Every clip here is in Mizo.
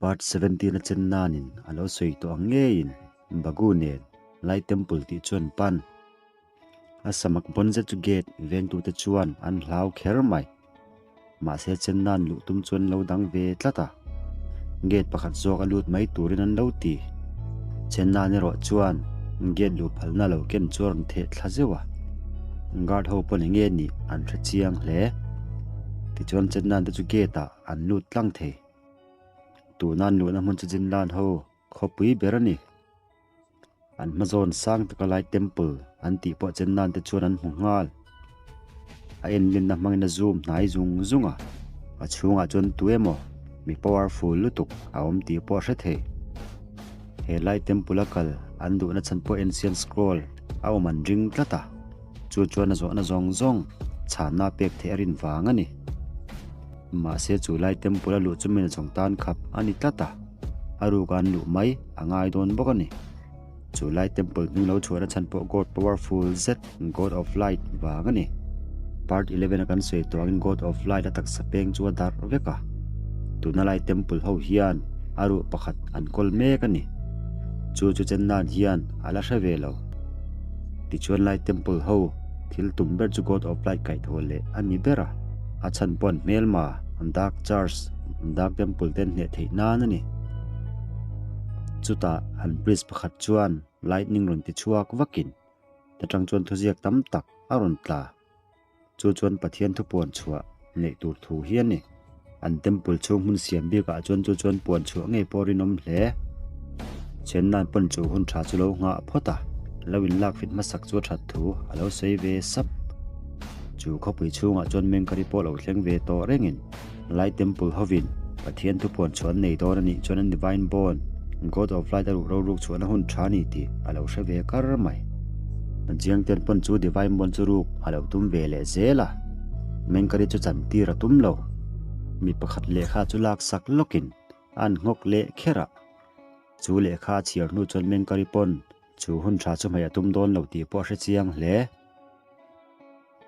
Part 17 a chen nanin a lo sawi tawh ang ngeiin Bagu nen Lai Temple tih chu an pan. A samak bawn zet chu gate vengtute chuan an hlau kher mai. Mahse chen nan luh tum chu an lo dang ve tlat a, gate pakhat zawk a lut mai turin an lo ti. Chen nan erawh chuan gate luh phalna lo ken chu a rawn theh thla zeuh a, guard ho pawn enge nih an hre chiang hle. Tichuan chen nan te chu gate ah an lut tlang thei. Tuna an luhna hmun chu Jinlan ho khawpui ber a ni. An hmazawn sang taka lai temple an tih pawh chen nan te chuan an hmu nghal. A enlinna hmangin a zoom hnai zung zung a, a chhungah chuan tu emaw mi powerful lutuk a awm tih pawh a hre thei. He lai temple a kal an duhna chhan pawh ancient scroll a awm an ring tlat a, chu chuan a zawhna zawng zawng chhanna pek theih a rin vang a ni. Mahse chu lai temple a luh chu min zawng tan khap a ni tlat a, a ruk an luh mai a ngai dawn bawk a ni. Chu lai temple hnung lo chhuahna chhan pawh God powerful zet God of light vang a ni. Part 11 a kan sawi tawh angin God of light a taksa peng chu a darh vek a, tuna lai temple ho hian a ruh pakhat an kawl mek a ni. Chu chu chen nan hian a la hre ve lo. Tichuan lai temple ho thil tum ber chu God of light kaihthawh leh a ni ber a. A chhan pawh an hmelma, an dark church, an dark temple te an hneh theih nan a ni. Chutah an priest pakhat chuan lightning rawn ti chhuak vakin ta tang chuan thuziak tam tak a rawn tla. Chu chuan Pathian thu puan chhuah neih tur thu hi a ni. An temple chhung hmun siam bikah chuan chu chuan puan chhuah ngei pawh rinawm hle. Chennai pawn chu hun tha chu lo nghah phawt a, lo inlak fit hmasak chu a that thu a lo sawi ve sap. Chu khawpui chhungah chuan Mengkari pawh lo thleng ve tawh rengin Lai Temple hovin Pathian thupuan chhuah an nei dawn a nih chuan an Divine Bond, God of Light a ruh roruk chhuahna hun tha a ni tih a lo hre ve kar mai. Jiangtian pawn chu Divine Bond chu ruk a lo tum ve leh zel a, Mengkari chu chantir a tum lo. Mi pakhat lehkha chu laksak lawkin an nghawk leh kher a, chu lehkha a chhiar hnu chuan Mengkari pawn chu hun tha chu hmei a tum dawn lo tih pawh a hre chiang hle.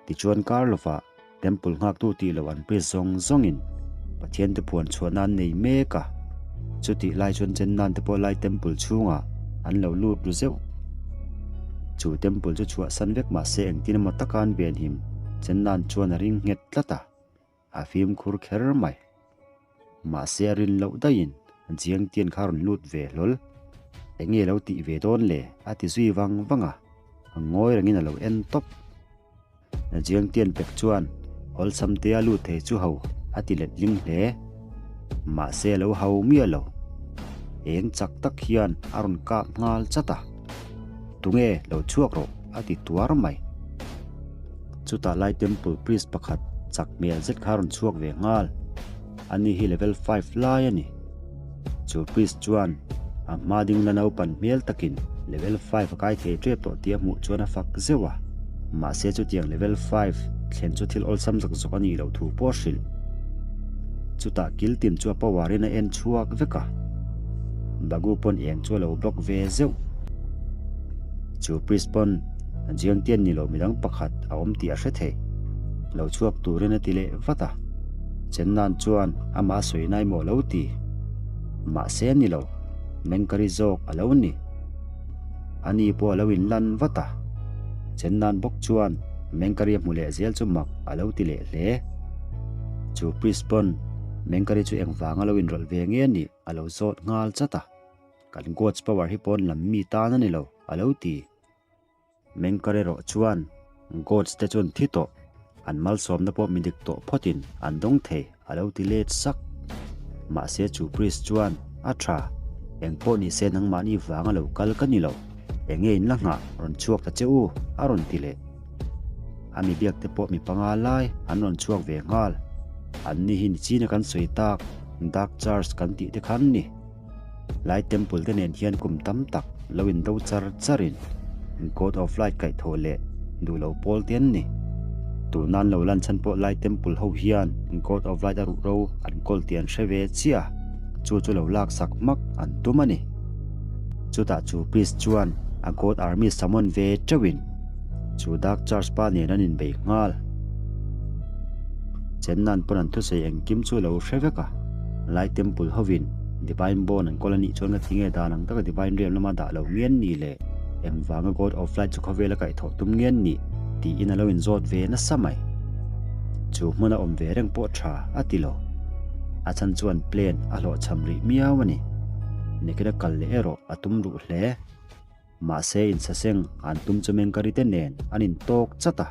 Tichuan kar lovah Temple nghaktu tih loh an priest zawng zawngin Pathian te puan chhuahna an nei mek a, chutih lai chuan chen nan te pawh lai Temple chhungah an lo lut ru zeuh. Chu Temple chu chhuahsan vek mahse engtin emaw taka an venhim chen nan chuan a ring nghet tlat a. A fimkhur kher mai. Mahse a rin loh daihin Jiangtian kha a rawn lut ve hlawl. Enge lo tih ve dawn le? a ti zui vang vang a, a ngawi rengin a lo en tawp. Jiangtian pek chuan awlsam tea lut thei chu ho a ti let ling hle. Mahse a lo hau miah lo. Eng chak tak hian a rawn kap nghal chat a. Tunge lo chhuak rawh a ti tuar mai. Chutah lai temple priest pakhat chak hmel zet kha a rawn chhuak ve nghal. Ani hi level five lai a ni. Chu priest chuan a hma ding la naupan hmel takin level five a kai thei tep tawh tih a hmuh chuan a fak zeuh a. Mahse chutiang level five thlen chu thil awlsam zawk zawk a nih loh thu pawh a hrilh. Chutah kil tin chu a power in a en chhuak vek a. Bagu pawn eng chu a lo block ve zeuh. Chu priest pawn Jiangtian ni lo midang pakhat a awm tih a hre thei. Lo chhuak turin a ti leh vat a. Chennan chuan amah a sawi nai maw lo ti. Mahse a ni lo, Mengkari zawk a lo ni. Ani pawh a lo inlan vat a. Chennan bawk chuan Mengkari a hmu leh zel chu mak a lo ti leh hle. Chu priest pawn Mengkari chu engvanga lo inrawlh ve nge nih a lo zawt nghal chat a. Kan God's power hi pawn lam mi tan a ni lo, a lo ti. Mengkar erawh chuan Gods te chuan thi tawh, an malsawmna pawh mi dik tawh phawtin an dawng thei, a lo ti let sak. Mahse chu priest chuan, A tha, engpawh ni se nangmahni vanga lo kal ka ni lo, enge in la nghah rawn chhuak ta che u, a rawn ti leh. A mi biak te pawh mi panga lai an rawn chhuak ve nghal. Anni hi nichina kan sawi tak Dark Church kan tih te khan ni. Lai Temple te nen hian kum tam tak lo in do char char in God of Light kaihthawh leh duh lo pawl te an ni. Tun an lo lan chhan pawh Lai Temple ho hian God of Light a ruh ro an kawl tih an hre ve chiah a, chu chu lo lak sak hmak an tum a ni. Chutah chu priest chuan a God army summon ve teuh in chu Dark Church pa nen an inbei nghal. Chennan pawn an thusawi engkim chu lo hre vek a, Lai Temple hovin. Divine Bond an kawl a nih chuan ka ti nge dan ang taka Divine Realm lama dah lo ngen ni le? Engvanga God of Light chu khawvela kaihthawh tum ngen ni? tiin a lo inzawt ve nasa mai. Chu hmuna awm ve reng pawh tha a ti lo. A chhan chuan plane a hlawhchham rih miau a ni. Nikina kal leh erawh a tum ruh hle. Mahse insaseng an tum chu Mengkari te nen an intawk chat a,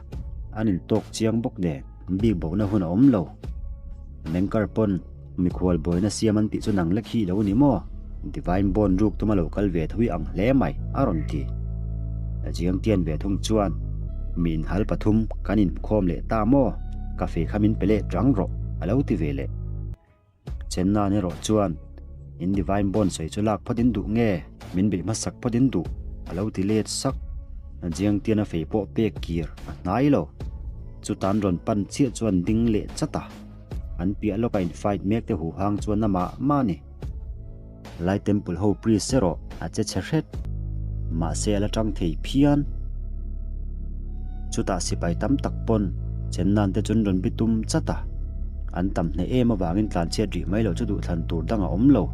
an intawk chiang bawk nen bik bohna hun a awm lo. Mengkar pawn mikhual buaina siam an tih chu nang lek hi i lo ni maw? Divine Bond ruk tuma lo kal ve thui ang hle mai a rawn ti. Jiangtian ve thung chuan mi inhal pathum kan inhmukhawm leh ta maw? Ka fei kha min pe leh rang rawh a lo ti ve leh. Chennan erawh chuan, In Divine Bond sawi chu lak phawt in duh nge? Min beih hmasak phawt in duh? a lo ti let sak. Jiangtian a fei pawh pek kir a hnai lo. Chutan rawn pan chiah chuan ding leh chat a. An piah lawka in fight mek te huhang chuan amah mah a ni. Lai Temple ho priest erawh a che chhe hret. Mahse a la tang thei phian. Chutah sipai tam tak pawn Chennan te chuan rawn bi tum chat a. An tam hneh em avangin tlanchhiat rih mai loh chu duhthlan tur dang a awm lo.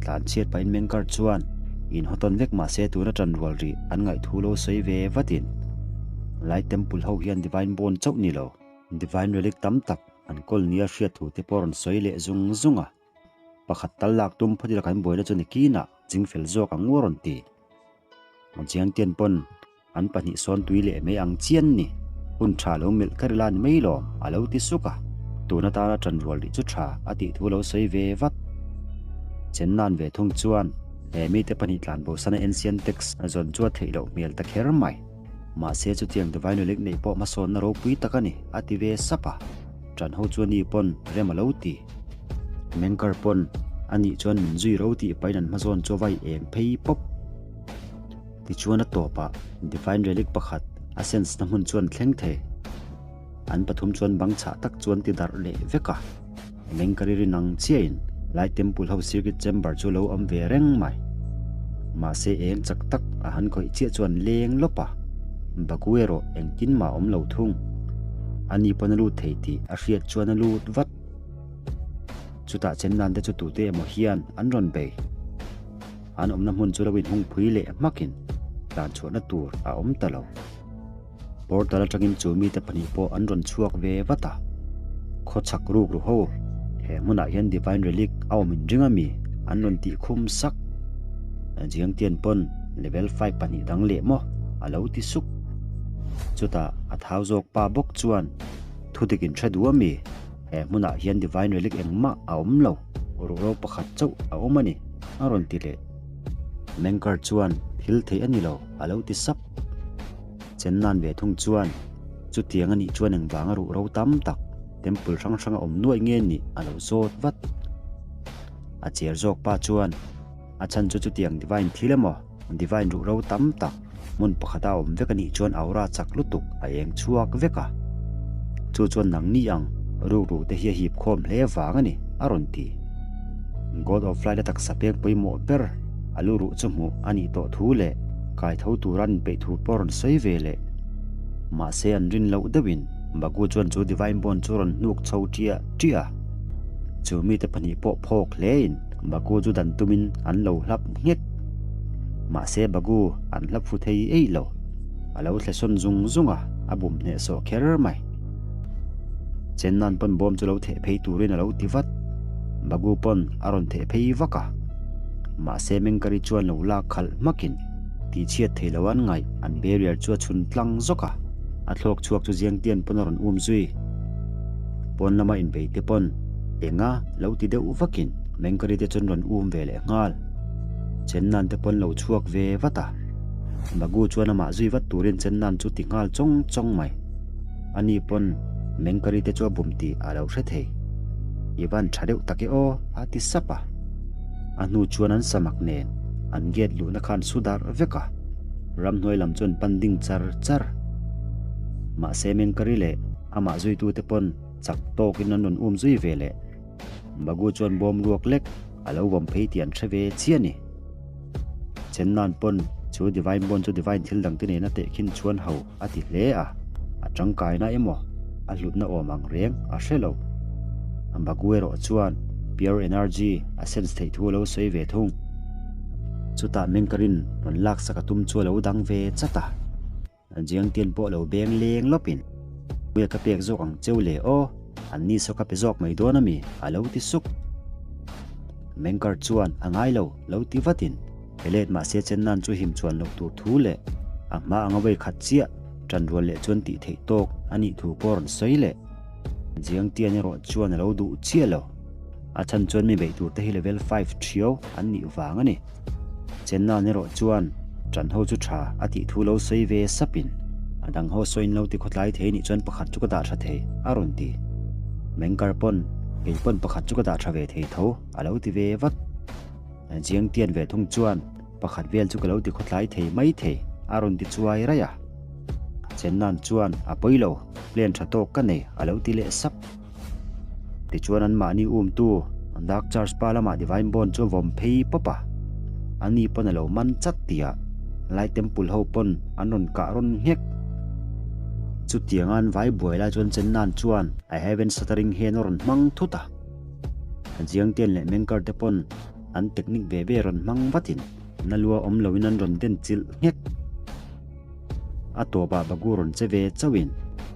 Tlanchhiat pahin Mengkar chuan inhawtawn vek mahse tuna tan rual rih an ngaihthu lo sawi ve vatin Lai Temple ho hian Divine Bond chauh ni lo, Divine Relic tam tak an kawl nia hriat thu te pawh rawn sawi leh zung zung a. Pakhat tal lak tum phawt ila kan buaina chu nikinah ching fel zawk ang u a rawn ti. Chiangtian pawn an pahnih sawn tui leh mai ang chian ni. Hun tha lo melh kher ila ni mai lawm a lo ti suk a. Tun atana tan rual rih chu tha a tih thu lo sawi ve vat. Chen nan ve thung chuan he mite pahnih tlan bosana ancient text a zawn chu a theih loh hmel ta kher mai. Mahse chutiang Divine Relic neih pawh hmasawnna ropui tak a ni, a ti ve sap a. Ṭan ho chu ani pawn rem a lo ti. Mengkar pawn a nih chuan min zui ro tih pahin an hmazawn chu a vai eng phei pawp. Tichuan a tawpah Divine Relic pakhat a sense na hmun chuan thleng thei. An pathum chuan bang chhah tak chuan ti darh leh vek a. Mengkari rin ang chiahin lai temple ho circuit chamber chu lo awm ve reng mai. Mahse eng chak tak a han khawih chiah chuan leng lawp a, Baku erawh engtin mah awm lo thung. Ani pawn a lut thei tih a hriat chuan a lut vat. Chutah chennan te chu tute emaw hian an rawn bei. An awmna hmun chu lo inhungphui leh hmakin tlanchhuahna tur a awm ta lo. Portal atangin chu mite pahnih pawh an rawn chhuak ve vat a. Khawchhak ruk ru ho, he hmunah hian Divine Relic a awm inring a mi? an rawn tih khum sak. Jiangtian pawn level five pahnih dang leh maw a lo ti suk. Chutah a thau zawk pa bawk chuan thudik in hre duh a mi? He hmunah hian Divine Relic engmah a awm lo, ruhro pakhat chauh a awm a ni, a rawn ti leh. Mengkar chuan thil theih a ni lo, a lo ti sap. Chennan ve thung chuan chutiang a nih chuan engvanga ruh ro tam tak temple hrang hrang a awm nuaih nge nih a lo zawt vat. A cher zawk pa chuan a chhan chu chutiang divine thil emaw divine ruh ro tam tak hmun pakhata a awm vek a nih chuan aura chak lutuk a eng chhuak vek a. Chu chuan nangni ang rukru te hi a hip khawm hle vang a ni a rawn ti. God of Light a taksa pek pawimawh ber a lu ruh chu hmuh a nih tawh thu leh kaitho tura an inpeih thu pawh a rawn sawi ve leh. Mahse an rin loh deuhin Bagu chuan chu Divine Bond chu a rawn hnuk chho ṭiah ṭiah a. Chu mite pahnih pawh phawk hlein Bagu chu dan tumin an lo hlap nghet. Mahse Bagu an hlap fu thei eih lo. A lo thle sawn zung zung a, a bum hnehsawh kher mai. Chennan pawn bawm chu lo theh phei turin a lo ti vat. Bagu pawn a rawn theh phei vak a. Mahse Mengkari chuan lo lak khalh hmakin tihchhiat thei lo an ngaih an barrier chu a chhun tlang zawk a. A thlawk chhuak chu Ziangtian pawn a rawn um zui. Pawn lama inbei te pawn enga lo ti deuh vakin Mengkari te chuan rawn um ve leh nghal. Chennan te pawn lo chhuak ve vat a. Bagu chuan amah zui vat turin Chennan chu ti nghal chawng chawng mai. Ani pawn Mengkari te chu a bum tih a lo hre thei. I van tha deuh tak e aw, a ti sap a. A hnu chuan an samak nen an gate luhna khan su darh vek a, ramhnuai lam chu an pan ding char char. Mahse Mengkari leh amah zuitute pawn chak tawkin an rawn um zui ve leh. Bagu chuan bawm ruak lek a lo vawm phei tih an hre ve chiah a ni. Chennan pawn chu Divine Bond chu Divine thil dangte nena tehkhin chuan ho a ti hle a, a tangkaina emaw a hlutna awm ang reng a hre lo. Bagu erawh chuan Pure energy a sense theih thu a lo sawi ve thung. Chutah Mengkarin rawn laksak a tum chu a lo dang ve chat a. Jiangtian pawh lo beng leng lawpin, Puia ka pek zawk ang cheu le aw, an ni saw ka pe zawk mai dawn a mi? a lo ti suk. Mengkar chuan a ngai lo, lo ti vatin, Pe let mahse Chennan chu him chuan loh tur thu leh a hma anga vei khat chiah ṭanrual leh chuan tih theih tawk a nih thu pawh a rawn sawi leh. Jiangtian erawh chuan a lo duh chiah lo. A chhan chuan mi beih tur te hi level five ṭhiau an nih vang a ni. Chennan erawh chuan ṭan ho chu ṭha a tih thu lo sawi ve sapin a dang ho sawiin lo ti khawtlai thei nih chuan pakhat chu ka dah ṭha thei a rawn ti. Mengkar pawn kei pawn pakhat chu ka dah ṭha ve thei tho a lo ti ve vat. Jiangtian ve thung chuan pakhat vel chu ka lo ti khawtlai thei mai thei a rawn ti chuai raih a. Chennan chuan a pawi lo, plan tha tawk ka nei a lo ti leh sap. Tichuan anmahni umtu Dark Church pa lamah Divine Bond chu a vawm phei pawp a, ani pawn a lo man chat tih ah Light Temple ho pawn an rawn kah rawn nghek. Chutianga an vai buai lai chuan Chennan chuan a Heaven Shattering hian a rawn hmang thut a. Jiangtian leh Mengkar te pawn an technique ve ve rawn hmang vatin na lua awm loin an rawn den chilh nghek. A tawpah Bagu rawn che ve chauhin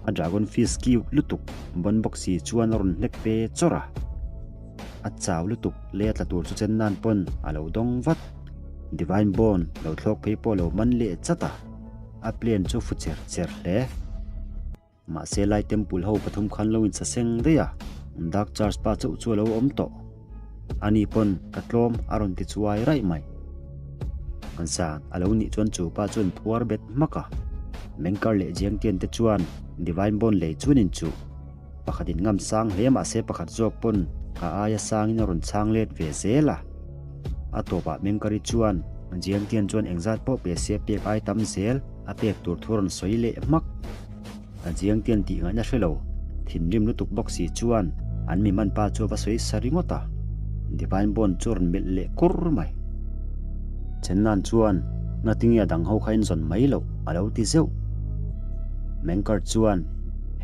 a dragon fist cute lutuk bon bawk si chuan a rawn hnek ve chawrh a. A chau lutuk lei a tla tur chu chen nan pawn a lo dawng vat. Divine Bone lo thlawk phei pawh a lo man leh chat a, a plan chu fu cher cher hle. Mahse lai temple ho pathum khan lo insaseng daih a, Dark Church pa chauh chu a lo awm tawh. Ani pawn ka tlawm a rawn ti chuai raih mai. Zan a lo nih chuan chu pa chuan phuar bet hmak a, Mengkar leh Jiangtian te chuan Divine Bond lei chuan in chuh. Pakhat in ngam sang hle mahse pakhat zawk pawn a aia sangin a rawn chhang let ve zel a. A tawpah Mengkari chuan Jiangtian chuan engzat pawh pe se pek ai tam zel a pek tur thu rawn sawi leh hmak. A chiang tian tih ngaihna hre lo, thinrim lutuk bawk si chuan an mi man pa chu a va sawi sa ringawt a, Divine Bond chu a rawn melh leh kur mai. Chennan chuan ngatinge a dang ho kha in zawn mai loh a lo ti zeuh. Mengkar chuan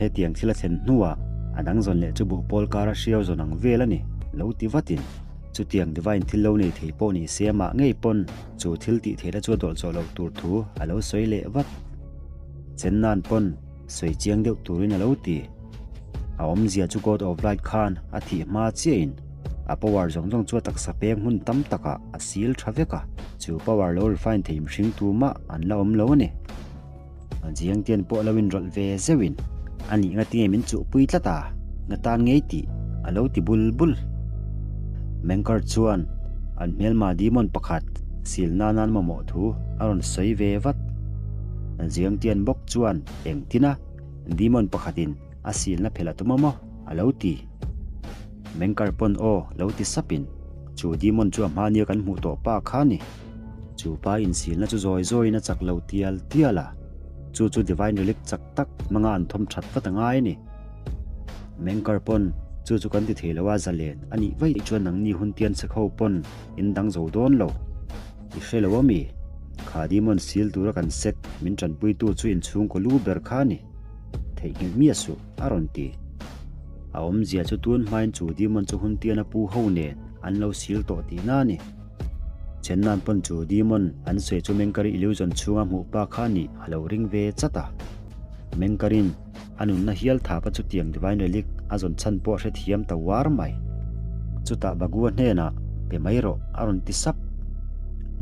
hetiang thil a thlen hnuah a dang zawn leh chu buhpawl kara hriau zawn ang vel a ni lo ti vatin chutiang Divine thil lo nei thei pawh ni se amah ngei pawn chu thil tih theihna chu a dawlh zawh loh tur thu a lo sawi leh vat. Chennan pawn sawi chiang deuh turin a lo ti. A awmzia chu God of Light khan a thih hma chiahin a power zawng zawng chu a taksa peng hmun tam takah a sil tha vek a, chu power lo refine thei mihring tumah an la awm lo a ni. Jiangtian pawh lo inrawlh ve zeuhin a nih ngatinge min chuhpui tlat a, nga tan ngei tih a lo ti bul bul. Mengkar chuan an hmelma demon pakhat sil nan an mamawh thu a rawn sawi ve vat. Jiangtian bawk chuan engtin a, demon pakhatin a silna phelh a tum a maw? a lo ti. Mengkar pawn aw lo ti sapin chu demon chu a hmania kan hmuh tawh pa kha a ni. Chu pa insilna chu zawi zawiin a chak lo tial tial a, chu chu Divine Relic chak tak hmanga an thawm that vat a ngai a ni. Mengkar pawn chu chu kan ti thei lo a, zalen a nih vaih chuan nangni hun tian chek ho pawn in dang zo dawn lo. I hre lo a mi? Kha demon sil tura kan sek min tanpuitu chu inchhungkaw lu ber kha a ni. Theihnghilh miah suh, a rawn ti. A awmzia chu tun hmain chu demon chu hun tian a pu ho nen an lo sil tawh tihna a ni. Chennan pawn chu demon an sawi chu Mengkari illusion chhunga hmuh pa kha a nih a lo ring ve chat a. Mengkarin a nunna hial thapa chutiang divine relic a zawn chhan pawh a hrethiam ta uar mai. Chutah Bagua hnenah pe mai rawh a rawn ti sap.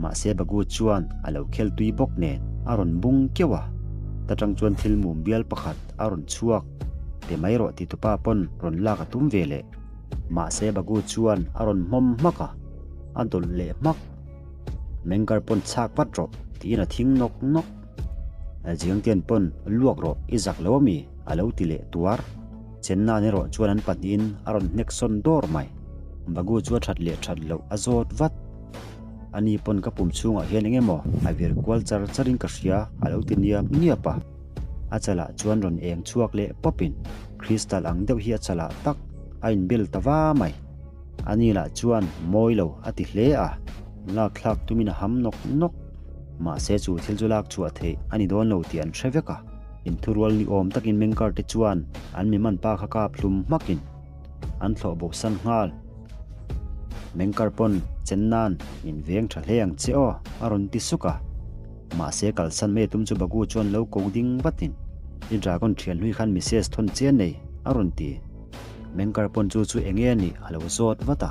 Mahse Bagu chuan a lo khel tui bawk nen a rawn bung keuh a, ta tang chuan thil mum bial pakhat a rawn chhuak, pe mai rawh ti tupa pawn rawn lak a tum ve leh. Mahse Bagu chuan a rawn hmawm hmak a, a dawlh leh hmak. Mengkar pawn chhak vat rawh tiin a thing nawk nawk. Jiangtian pawn luak rawh i zak lo ami a lo ti leh tuar. Chennan erawh chuan an pahnihin a rawn hnek sawn dawr mai. Bagu chu a that leh that loh a zawt vat. Ani pawn ka pum chhungah hian eng emaw a vir kual char charin ka hria a lo ti niap niap a. A chalah chuan rawn eng chhuak leh pawpin crystal ang deuh hi a chalah tak a inbel ta va mai. Ani lah chuan mawi lo a ti hle a, lak thlak tumin a ham nawk nawk. Mahse chu thil chu lak chhuah theih a ni dawn lo tih an hre vek a. Inthurual ni awm takin Mengkar te chuan an mi man pa kha kap hlum hmakin an thlawh bo san nghal. Mengkar pawn chen nan min veng tha hle ang che aw a rawn ti suk a. Mahse kalsan mai a tum chu Bagu chuan lo ko ding vatin I dragon thian hlui khan Mrs thawn che a nei a rawn ti. Mengkar pawn chu chu enge a nih a lo zawt vat a.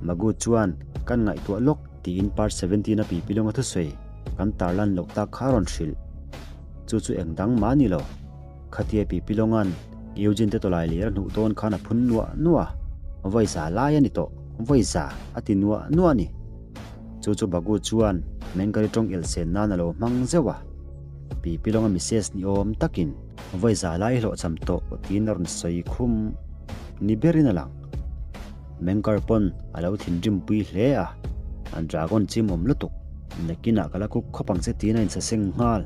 Bagu chuan kan ngaihtuah lawk tiin part 17 a pipi lawnga thusawi kan tarlan loh tak kha a rawn hrilh. Chu chu eng dang mah a ni lo. Khatia Pipi Lawnga'n Eugene te tawlai lir a hnuh dawn khan a phun nuah nuah a, Vawiza lai a ni tawh, vawiza a ti nuah nuah a ni. Chu chu Bagu chuan Mengkari tawng elhsen nan a lo hmang zeuh a, Pipi Lawnga Missus ni awm takin vawiza lai hlawhchham tawh tiin a rawn sawi khum ni berin a lang. Mengkar pawn a lo thinrimpui hle a, a dragon chimawm lutuk, nakinah ka la kuk khawp ang che tiin a insaseng nghal.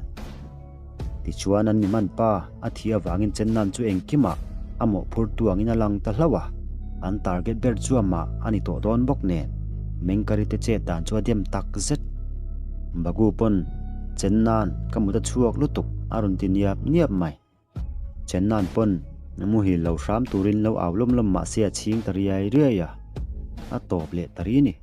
Tichuan an miman pa a thih avangin Chennan chu engkimah a mawhphur tu angin a lang ta hlauh a, an target ber chu amah a ni tawh dawn bawk nen Mengkari te chet dan chu a dem tak zet. Bagu pawn Chennan ka mut a chhuak lutuk a rawn ti niap niap mai. Chennan pawn muhil lo hram turin lo au lawm lawm mahse a chhing ta riai riai a, a tawp leh ta ri ni.